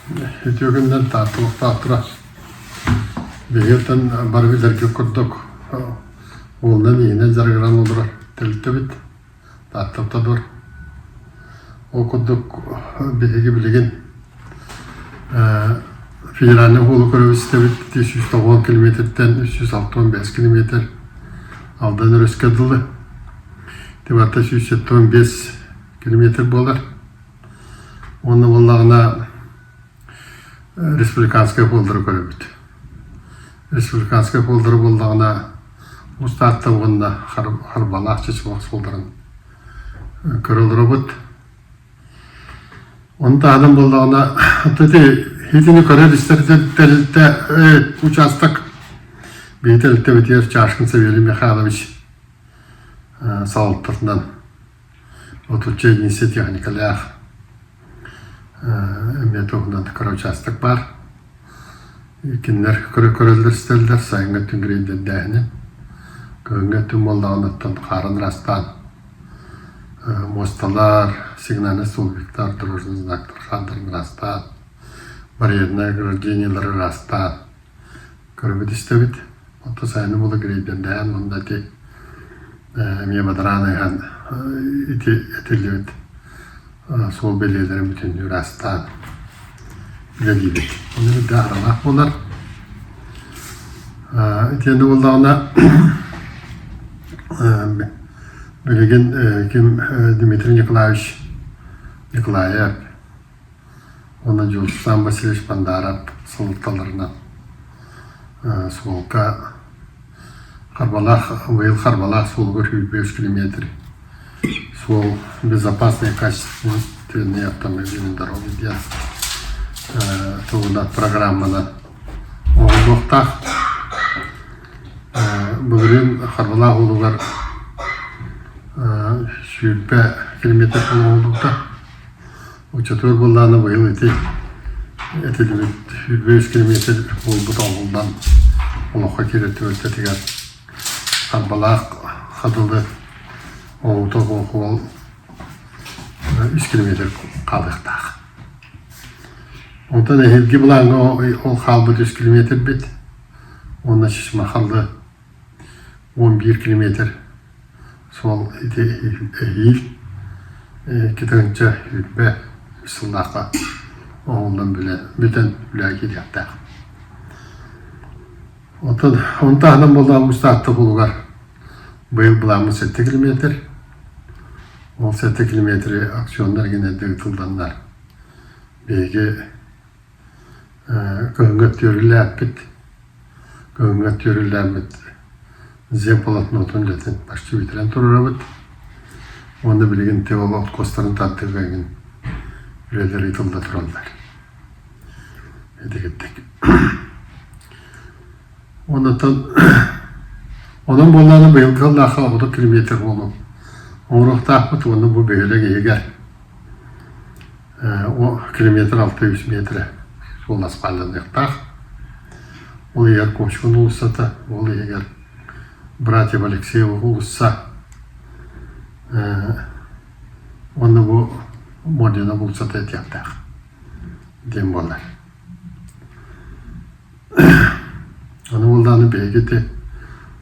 Үтүө күнүнэн таатталыктаахтара. Биһиги бары билэргэ курдук уолунан иһинэн дьарыгыран олорор тэрилтэбит Тааттаптадор. Ол курдук биһиги билигин федеральнай уолу көрөбүт истэбит 390 километртэн 365 километр Алдан өрүскэ дылы. Тибатта 175 километр буолар. Уонна буоллаҕына республиканскай суоллары көрөбүт. Республиканскай суоллары буоллаҕына Устаатта уонна Харбалаах Чычымах суолларын көрө олоробут. Ону таһынан буоллаҕына ити итини көрөр-истэр тэрилтэ учаастак биһи тэрилтэбитигэр Чашкин Савелий Михайлович салалтатынан отучча единица техникалаах эмиэ туһунан кыра учаастак баар. Кинилэр көрө-көрөллөр истэллэр сайыҥҥы өттүн грейдердээһини. Кыһыҥҥы өттүн буоллаҕына хаарын ыраастаан муосталар, сигнальнай столбиктар, дорожный знактар хаардарын ыраастаан, барьернай ограждениелары ыраастаан көрөбүт истэбит. Онто сайыны буола грейдердээн уонна ити эмиэ бадараан ыһан ити этиллибит суол бэлиэлэрин бүтүннүү ыраастаан үлэлиибит. Ону үрдэ аһаралаах буолар. Итиэннэ буоллаҕына билигин ким Дмитрий Николаевич Николаев уонна Дьулустаан Васильевич Бандаров салалталарынан суолга Харбалаах быйыл Харбалаах суолугар 105 километр суол безопасный качественный автомобильной дороги диэн туһунан программанан оҥоһуллуохтаах. Былырыын Харбалаах уолугар 20 километр оҥоһуллубута. Оччотугар буоллаҕына быйыл ити этиллибит 105 километр буолбут оҥоһуллан олоххо киирэр түбэлтэтигэр Харбалаах Хадылы оҥоһуута суох 3 километр хаалыахтаах. Онтон эһиилги былааҥҥа ол хаалбыт 3 километрбит уонна Чычымахаллы 11 километр суол ити эһиил 2 20 сыллаахха оҥоһуллан бүтэн үлэҕэ киириэхтээх. Оттон ону таһынан буоллаҕа Уус Таатта булугар быйыл былааммыт 7 километр. Ол 7 километри аукционнар игин эрдэ ыытылланнар биһиги кыһыҥҥы түөрүлээппит кыһыҥҥы түөрүлээммит земполотнотун үлэтин почти бүтэрэн турарабыт уонна билигин те ол откостарын тардыыга игин үлэлэр ыытылла тураллар итигиттик Онтон онон буоллаҕына быйылгы сыллаахха 30 километр буолуо оҥоруохтаахпыт уонна бу бөһүөлэк иһигэр километр 6-3 метрэ суол аспаалланыахтаах. Ол иһигэр Кочкин уулуссата, ол иһигэр Братьев Алексеев уулусса уонна бу Мордина уулуссата этиэхтээх диэн буолар. Аны буоллаҕына биһиги ити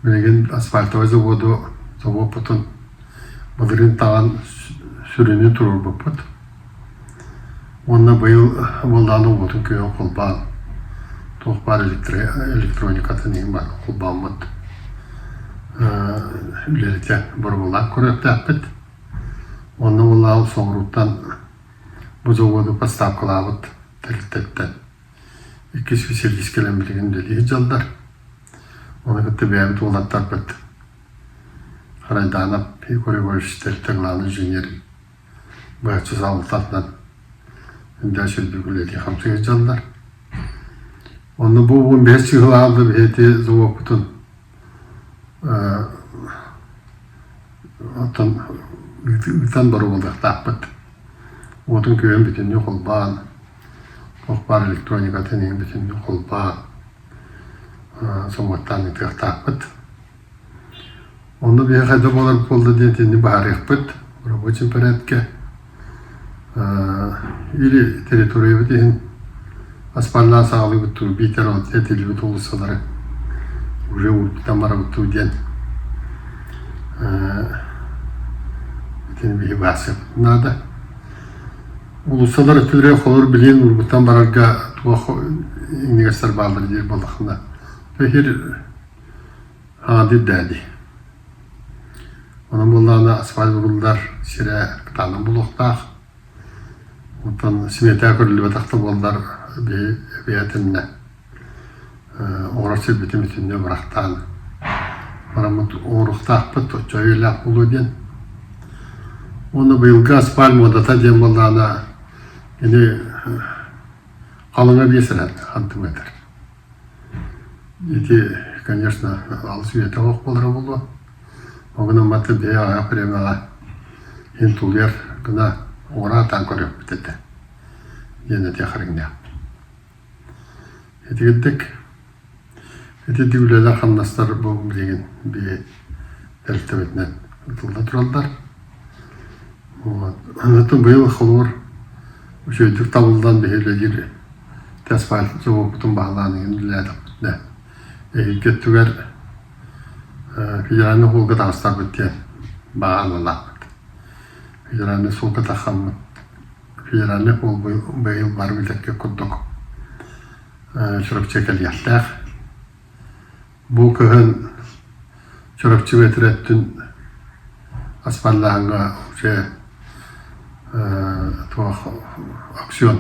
билигин асфальтовай заводу заводпутун былырыын таҕан сүрүнүн туруорбуппут. Уонна быйыл буоллаҕына уотун күөҕүн холбоон туох баар электроникатын иһин баар холбооммут үлэлэтэ боруобалаан көрүөхтээхпит. Онно буоллаҕына соҕурууттан бу заводу поставкалаабыт тэрилтэттэн Икки специалист кэлэн билигин үлэлии сылдьаллар. Ону кытта бэйэбит уолаттарбыт Харайдаанап Егор Егорович тэрилтэ главный инженер быһаччы салалтатынан үрдээх сирдик үлэлии хамсыы сылдьаллар. Онно бу 15 сыл аалда биһиги заводпутун оттон ыытан боруобалыахтаахпыт. Уотун күөһүн бүтүннүү холбоон Туох баар электроникатын иһин бүтүннүү холбоон, собуоттаан ыытыахтаахпыт. Онно биһиэхэ хайдах буолар буолла диэн итинни быһаарыахпыт рабочем порядке. Или территориябыт иһин. Аспааллаан саҕалыыбыт дуу, биитэр ол этиллибит уулуссалары уже уурбутан барабыт дуу диэн итини биһи баасыахпытын наада. Уулуссалар өттүлэрэ холобур билигин уурбуттан барарга туох иҥнигэстэр бааллар диир буоллаххына, эһир хаҥатыыр даа дии. Онон буоллаҕына асфальт уруллар сирэ кытаанах буолуохтаах. Оттон симиэтэ көрүллүбэтэх да буоллар, биһи эбээтиннэ оҥорор сирбитин бүтүннүү бырахтаан бараммыт оҥоруохтаахпыт, оччо үйэлээх буолуо диэн. Уонна быйылгы асфальт муодата диэн буоллаҕына, кини халыҥа 5 эрэ сантиметр. Ити, конечно, алыс үйэтэ оһох буолара буолуо. Ол гынан баран бэйэ аҕыйах бириэмэҕэ иһин тулуйар гына оҥоро-атаан көрүөхпүт этэ диэн этиэх эрэҥнээхпин. Итигирдик итинник үлэлэр-хамнастар бу билигин биһи тэрилтэбитинэн ытылла тураллар. Вот. Онтон быйыл холобур үчүгэйдик табыллан биһи үлэлиир асфальт заводпутун баһылаан иһин үлэлээтэхпитинэ эһиги өттүгэр федеральнай суолга таҕыстарбыт диэн баҕа аналаахпыт. Федеральнай суолга таххаммыт федеральнай суол быйыл бары билэргэ курдук Чурапчы кэлиэхтээх. Бу кыһын Чурапчы бэтэрээттин асфальтааһыҥҥа уже туох аукцион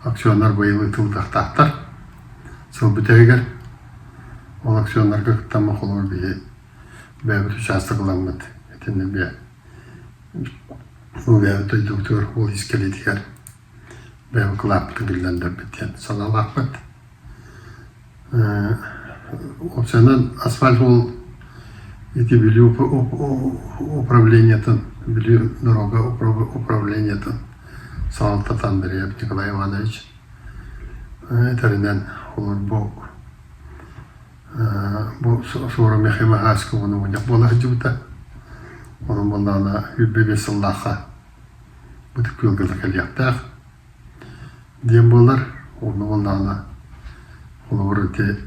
аукционнар быйыл ыытыллыахтаахтар сыл бүтэһигэр. Ол аукционнарга кыттаммыт холобур биһи бэйэбит учаастак ыламмыт итиннэ бэйэ бэйэбит дойдубутугар ол ис кэлиитигэр бэйэбит кылааппытын киллэрдэрбит диэн санаалаахпыт. Уопсайынан асфальт ол ити Бүлүү управлениетын, Бүлүү дорога управлениетын салалтата Андреев Николай Иванович этэринэн олор бу бу Суора Михаил Михайлович уонна мунньах буола сылдьыбыта. Онон буоллаҕына 25 сыллаахха Ытык Күөлгэ да кэлиэхтээх диэн буолар. Онно буоллаҕына холобур ити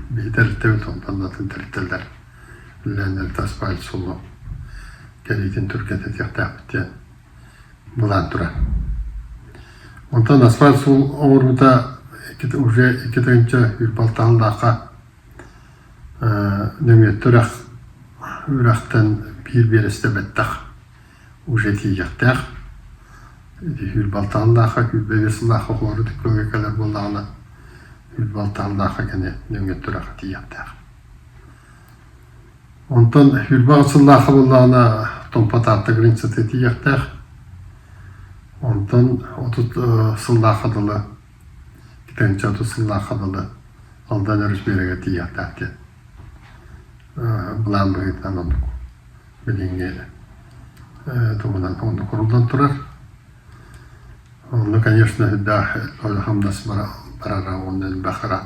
биһи тэрилтэбит онтон атын тэрилтэлэр үлэлээннэр асфальт суолу кэлиитин түргэтэтиэхтээхпит диэн былаан турар. Онтон асфальт суол оҥоруута уже 2 тыһыынча сыллаахха нөҥүөттэ үрэх үрэхтэн биир биэрэстэ бэттэх уже тиийиэхтээх. Ити 26 сыллаахха, 25 сыллаахха холоро түккүлгэ кэлэр буоллаҕына, 26 сыллаахха кини нөҥүө тураха тиийиэхтээх. Онтон 28 сыллаахха буоллаҕына Томпо Таатта границата тиийиэхтээх. Онтон 30 сыллаахха дылы, 30 сыллаахха дылы Алдан өрүс биэрэгэр тиийиэхтээх диэн былаан быһыытынан оннук билиҥҥи туһунан оннук уруллан турар. Онно, конечно, элбэх хамнас барара уонна элбэх ыра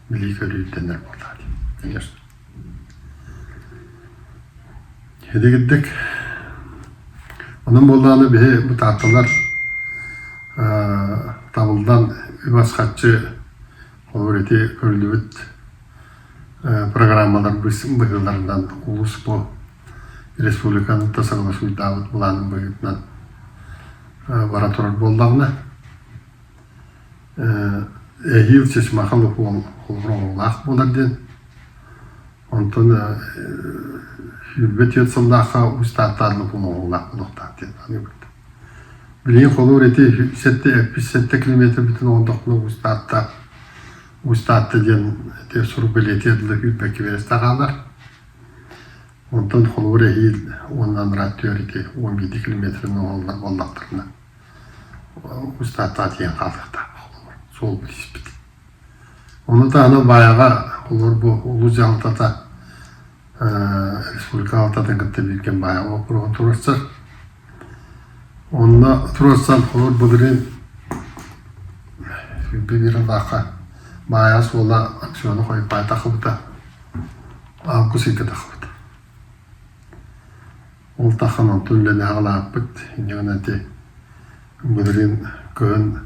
билии-көрүү ирдэнэр буоллаҕа дии, конечно. Һидигирдик онон буоллаҕына биһи бу таатталар табыллан үп-ас харчы холобур ити көрүллүбүт программалар быһыыларынан улуус бу республиканы да согласуйдаабыт былаанын быһыытынан бара турар буоллаҕына эһиил Чычымаха Лукуол холобур буолар диэн онтон 24 сыллаахха Усть-Тааттаан Лукуол оҥоһуулаах буолуохтаах диэн саныыбыт. Билигин холобур ити 7 километр бүтүн оҥордохпуна Усть-Таатта Усть-Таатта диэн ити сурук бэлиэтигэр дылы күүрбэккэ биэрэстэ хаалар. Онтон холобур эһиил уонна анараа өттүгэр ити 11 километрын оҥоһуллар буоллахтарына Усть-Тааттаҕа тиийэн хаалыахтаах холобур суол билиспит. Ону таһынан Баайаҕа холобур бу улуус дьаһалтата республика дьаһалтатын кытта бииргэ Баайаҕа боппуруоһун туруорсар. Онно туруорсан холобур былырыын 21 сыллаахха Баайаҕа суола акционы хойутаан тахсыбыта, август ыйга тахсыбыта. Ол тахсан онтун үлэлэһэ аҕалааппыт, инньэ гынан ити былырыын Кыһын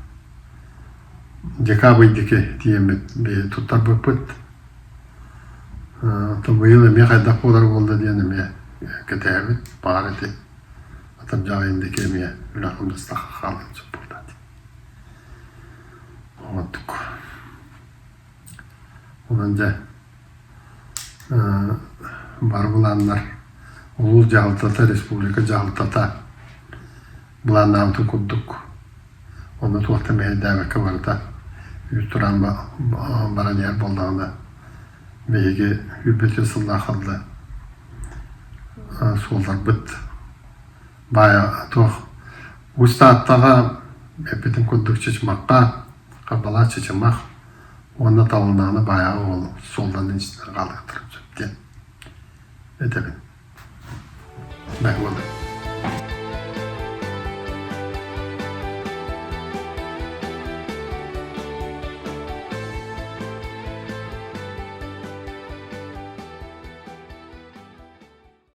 декабрь диэки тиийэммит биһи туттарбыппыт. Оттон быйыл эмиэ хайдах буолар буолла диэн эмиэ кэтээбит, баар ити. Атырдьах ыйын диэки эмиэ үлэ хамнастаах хаалыан сөп буолла дии. Онтук. Онон дьэ бары былааннар улуус дьаһалтата, республика дьаһалтата былааннаабытын курдук онно туох да мэһэйдээбэккэ барыта үүт тураан баран иһэр буоллаҕына биһиги үүрбэтин сыллаах халла суолларбыт баайа туох Уус Тааттаҕа эппитим курдук Чычымахха Харбалаах Чычымах уонна Талынааны баайаҕа уол суолларын истэн хаалыахтарын сөп диэн этэбин.